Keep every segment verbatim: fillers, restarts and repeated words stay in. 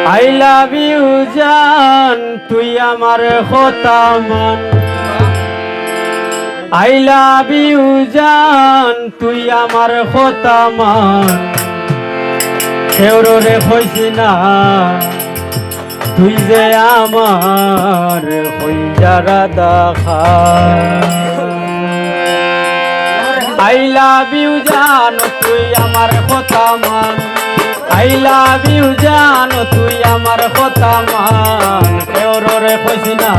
I love you জান, তুই আমার কথা মান। I love you জান, তুই আমার কথা মান। কেউররে কইস না, তুই যে আমার কইলজার রাজা খান। I love you জান, তুই আমার কথা মান। I love you জান, তুই আমার কথা মান। কেউররে কইস না,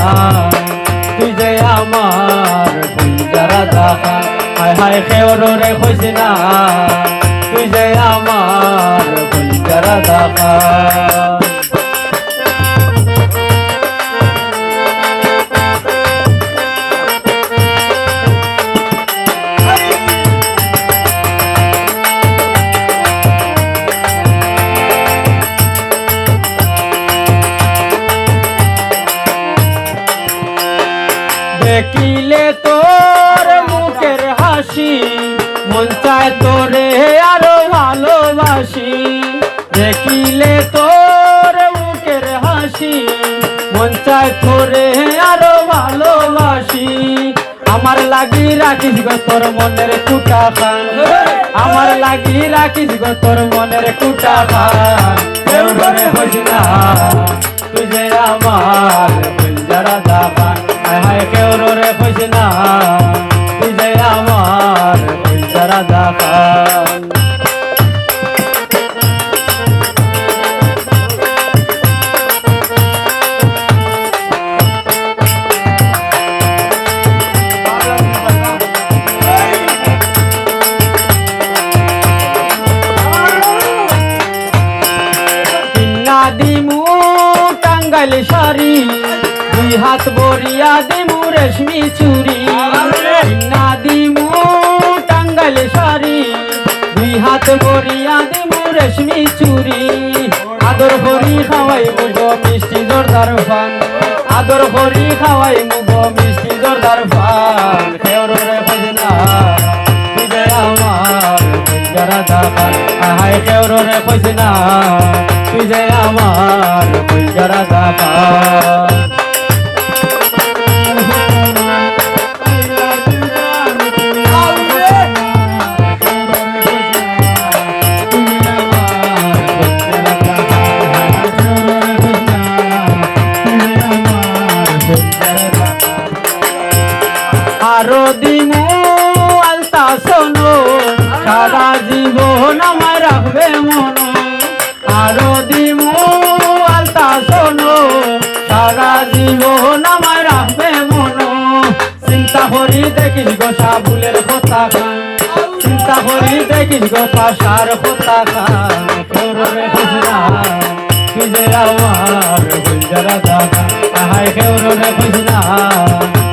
তুই যে আমার কইলজার রাজা খান। হায় হায়, কেউররে কইস না, তুই যে আমার কইলজার রাজা খান। দেখিলে তোর মুখের হাসি, মন চায় তোরে আরো ভালোবাসি। দেখিলে তোর মুখের হাসি, মন চায় তোরে আরো ভালোবাসি। আমার লাগি রাখিস গো তোর মনের কুটা খান, আমার লাগি রাখিস গো তোর মনের কুটা খান। কেউররে কইস না, তুই যে আমার কইলজার রাজা খান। হায় হায়, কেউররে কইস না, তুই যে আমার কইলজার রাজা খান। কিনা দিমু টাঙ্গাইল শাড়ি, দুই হাত ভরিয়া দিমু রেশমি চুড়ি। কিনা দিমু টাঙ্গাইল শাড়ি, দুই হাত ভরিয়া দিমু রেশমি চুড়ি। আদর করি খাওয়াইমু গো মিষ্টি জর্দার পান, আদর করি খাওয়াইমু গো মিষ্টি জর্দার পান। কেউররে কইস না, তুই যে আমার কইলজার রাজা খান। হায়, কেউররে কইস না, তুই যে আমার কইলজার রাজা খান। আরো দিমু আলতা সোনো, সারা জীবন আমায় রাখবে মনো। আরো দিমু আলতা সোনো, সারা জীবন আমায় রাখবে মনো। চিন্তা করি দেখিস গো সাবুলের কথা খান, চিন্তা করি দেখিস গো পাশার কথা খান। কেউররে কইস না, তুই যে আমার কইলজার রাজা খান। হায়, কেউররে কইস না,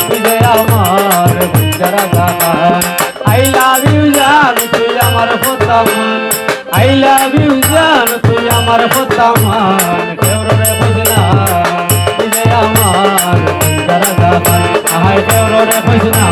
তুই যে আমার কইলজার রাজা খান। I love you জান, তুই আমার কথা মান। I love you জান, তুই আমার কথা মান। কেউররে কইস না, তুই যে আমার কইলজার রাজা খান। হায়, কেউররে কইস না,